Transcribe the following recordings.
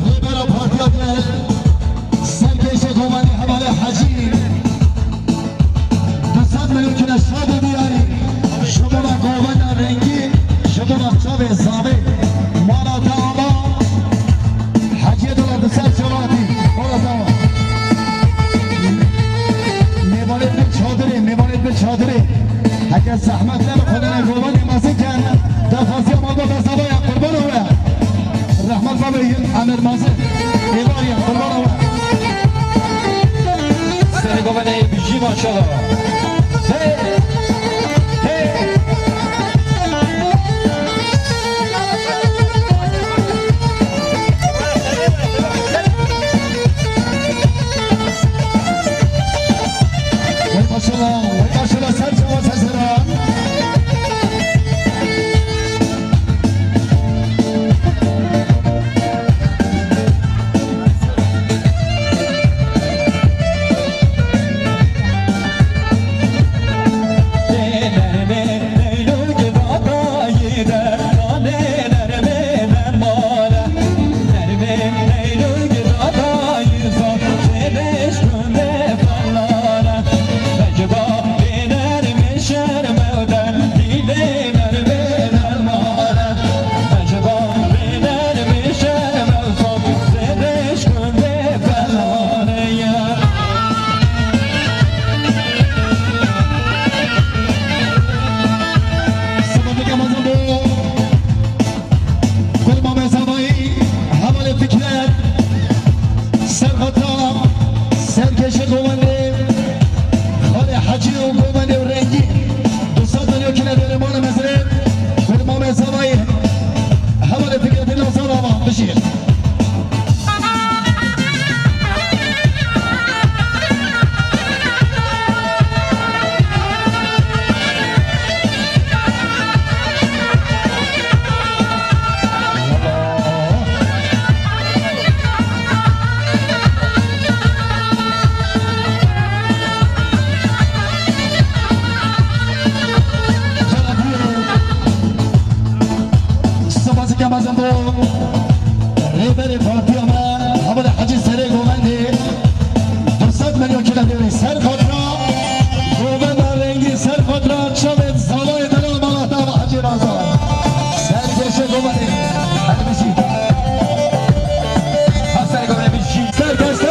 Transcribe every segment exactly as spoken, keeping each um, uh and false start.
Rêbera partiya gel, serkêşa Gomanê Hevalê Hecî, du sed milyon kine şadê diyarî, ji bo me govenda rengî, ji bo me çavê zavê, mala te ava, Heciyê dolar di ser çavatî, mala te ava. Mêvanê bi çadirê, mêvanê bi çadirê. Heke zehmet nebe, xwedana Gomanê mezin ken, daxwaziya mala te ava ya, qurbana we. Rehmet baba yin Emir mezin. Êvarî ya, qurbana we. Serê Gomanê bijî maşallah. Hey! Hey! Wey maşallah, wey maşallah, ser çava, ser sera. Sifatika mezin bo Kurma Mezavayî, Hevalê Fikret, Serxatra, Serkêşê Govendê, Xalê Hecî û Govendê û Rengî, du sed milyon kine dêrê mala mezrê, Kurma Mezavayî, Hevalê Fikretê Lazar ava, bijî. Spasî ke mezin bo rêberê partiya me, Hevalê Hecî Serê Govendê, du sed milyon kile dêrê ser xatra, govenda rengî ser xatra, çavê zalayê delal mala te ava Hecî Razan. Serkêşê Govendê, her bijî. Her serê govendê bijî. Serkêşê.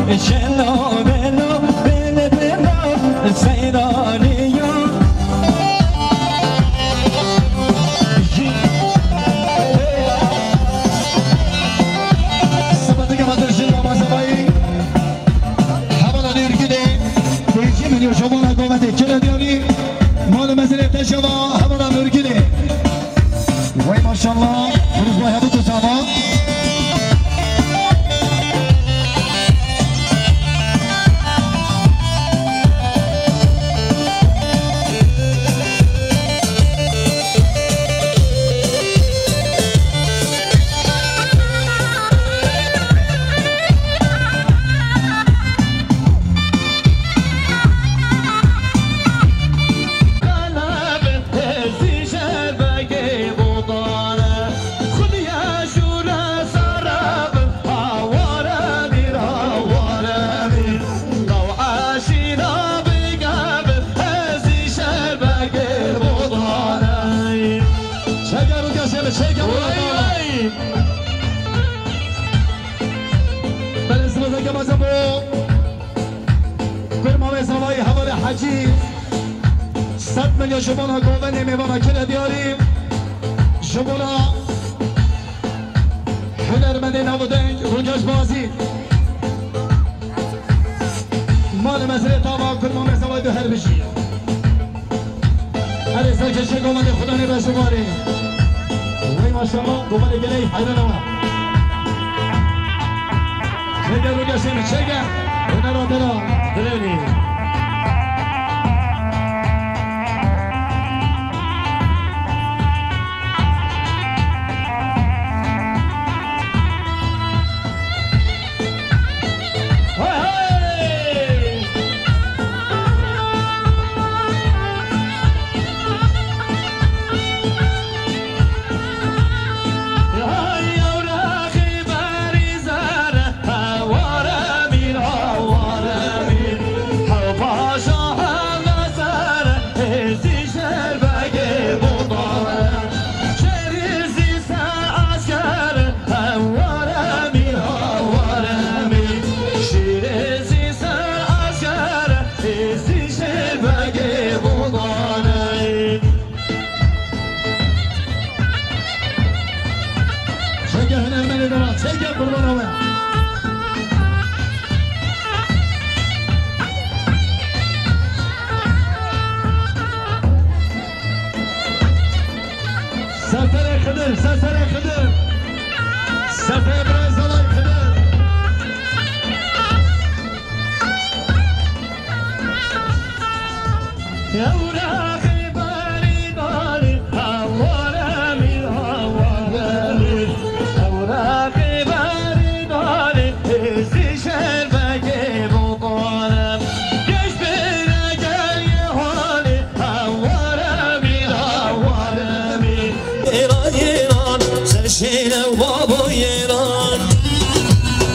Şelo belo bele bela seyraniya. Sabatika matur jin namazavayî. Hevala Nêrgilê, têjî min yo şomana govendê kire diyarî. Mal mezrê teşeva hevala Nêrgilê. Wey maşallah, Firuz Bey, hadi tu sana. Çeker û geşe, çeker û geşe. Belê sibezeke mezin bo. Kurma wê zavayî hevalê Hecî. Sed milyon ji bona govendê mêvana kire diyarî. Ji bona hunermendê navdeng Rûgeş Bazî. Malê mezrê tava kurma wê zavayî du her bijî. Erê serkeşê govendê Xudanê beşumarê. Wey maşallah, govendê geleyî heyrana we. Çêke Rûgeşê min, çêke. Hunera te ra dilênî. Çeke hunermenê dema, çeke qurbana we. Seferê Xidir, seferê Xidir. Seferê Brezalay Xidir.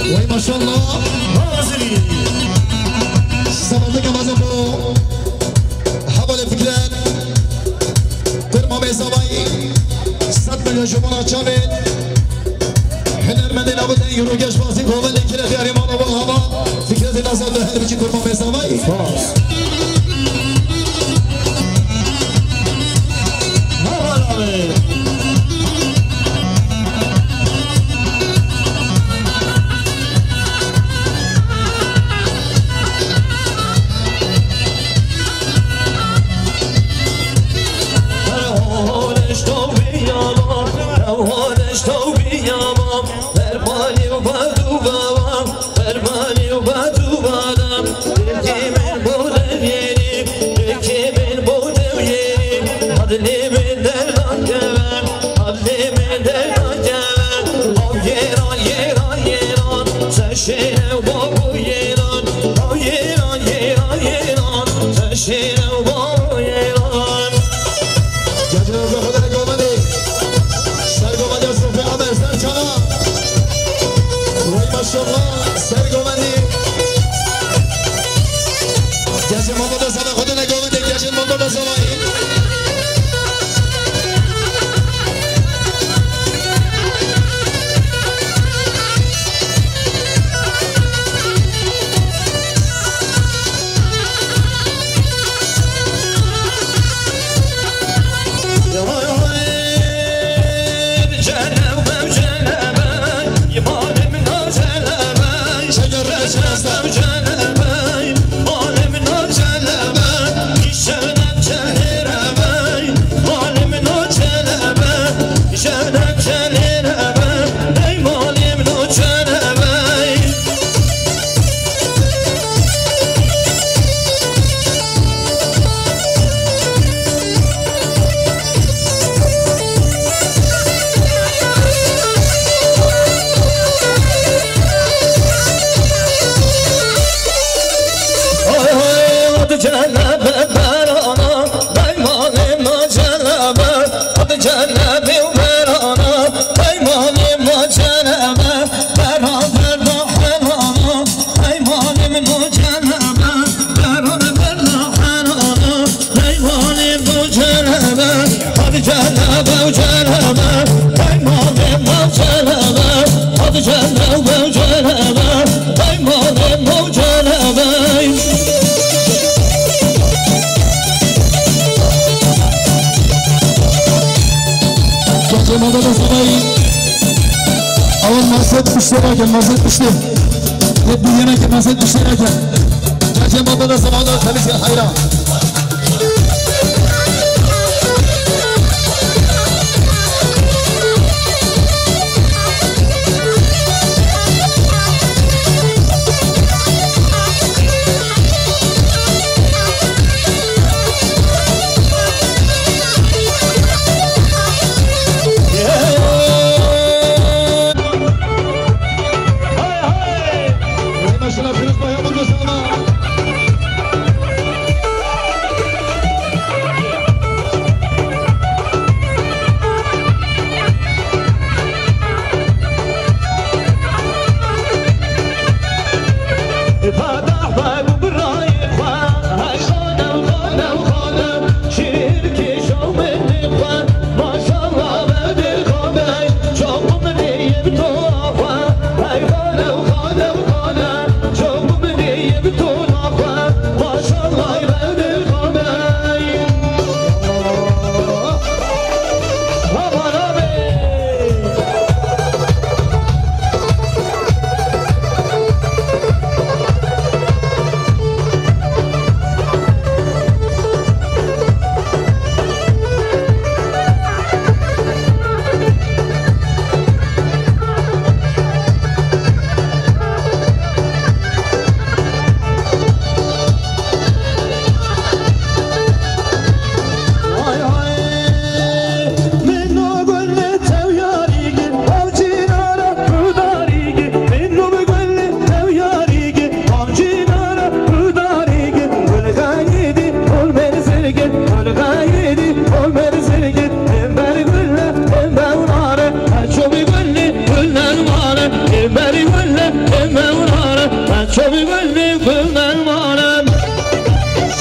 Wey maşallah. Hazırî. Sabahlık amazın bu. Hevalê Fikret. Kurma Mêzavayî. Sed milyon ji bona çavên. Hunermendê navdeng Rûgeş Bazî govendê kire diyarî mala wal hava. Fikretê Nazar de her biçî kurma Mêzavayî. Fermanî û bad û bava, fermanî û bad û bada. Dilkî min bo dewyêrî, dilkî min bo dewyêrî. Adlê min derdakeve, adlê min derdakeve. Aw yêran, yêran, yêran, seşêne babo yêran. Aw yêran, yêran, yêran, seşêne babo yêran. Gecê Rûgeş Bazî govendê. Ser govendê Sofi Amer, ser çala. Wey maşallah, ser govendê. Gecê Mamada Sava, Xwedê ne govendê, gecê Mamada Savayî. Kekê Mehmet Zemayî. Ewan mazet piştê rakin, mazet piştê. Hep bir yemek mazet piştê rakin. Kekê Mehmet Zemayî da kalite hayran.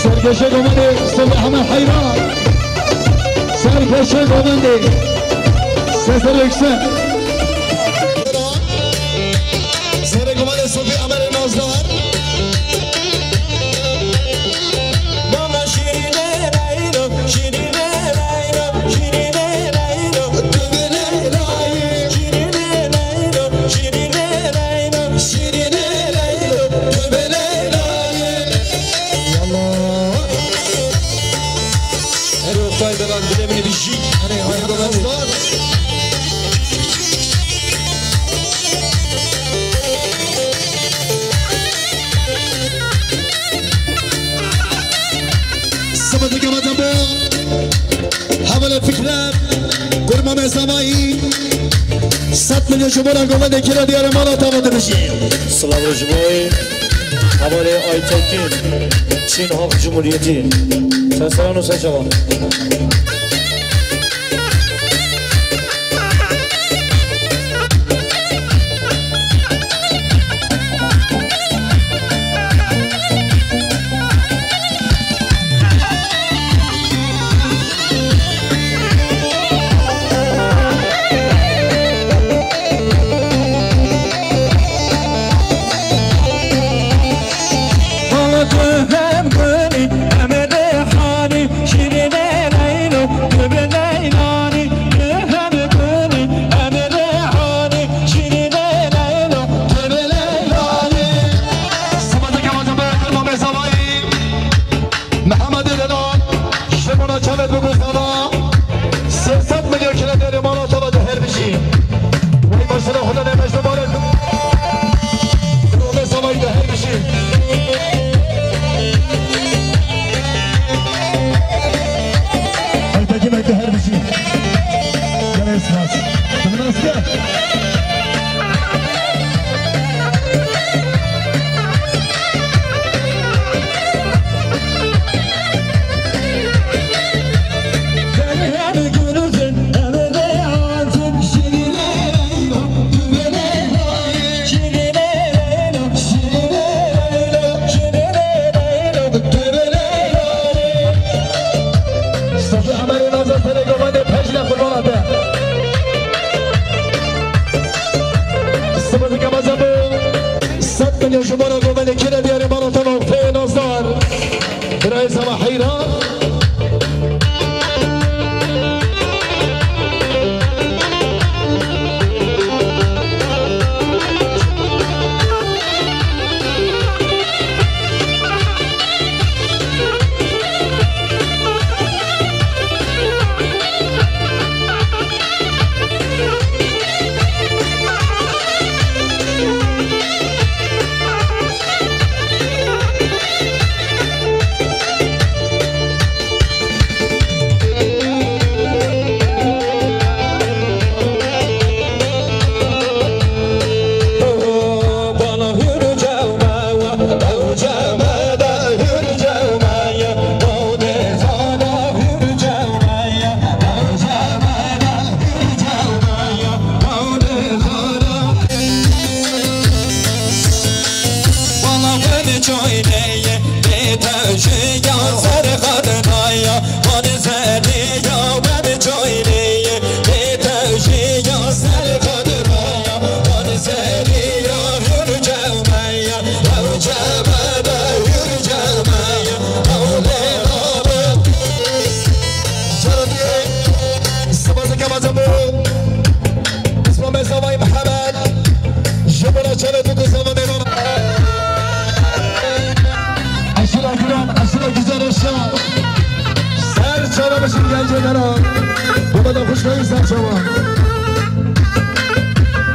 Serkeşe Govendê Seyda Hemed Heyran. Serkeşe Govendê. Sesler yüksek. Serê Govendê Sofî Emerê Nazdar. Mama şirîne leylo, şirîne leylo, şirîne leylo, tu bi Leyla'yî. Şirîne leylo, şirîne leylo, şirîne leylo, tu bi Leyla'yî. Yallah. Her Oktay Belan, dilê min bijî. Erê, erê, erê. Sima dikemete bo. Hevalê Fikret, Kurma Mezavayî. Sed milyon ji bo re govendê kira diyare mala tava dibijî. Silav ji bo wê. Hevalê Aytekin, Çin Halk Cumhuriyeti. Sen selam olsun çava.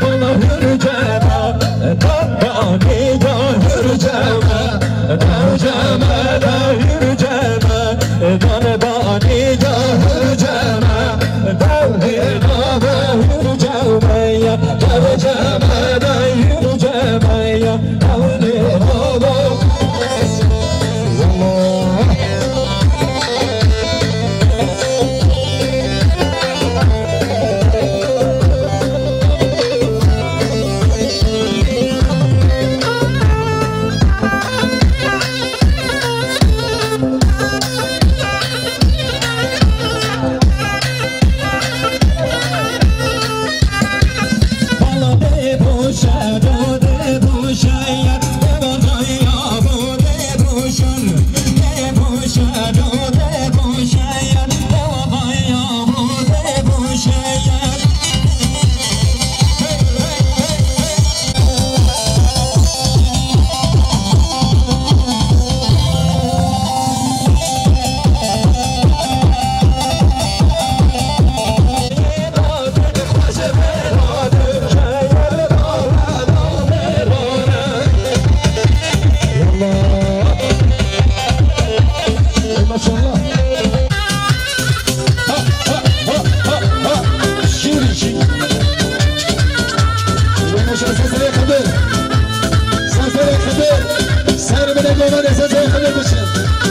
Bala hürceme, dan danî da hürceme, hürceme da hürceme, dan danî da hürceme, dewlê da hürceme ya, hürceme da hürceme ya, dewlê da da. Maşallah. Ha, ha, ha, ha, ha. Şirin, şirin. Yavaş, Sefere Kadir. Sefere Kadir. Ser bile dolar, Sefere Kadir dışın.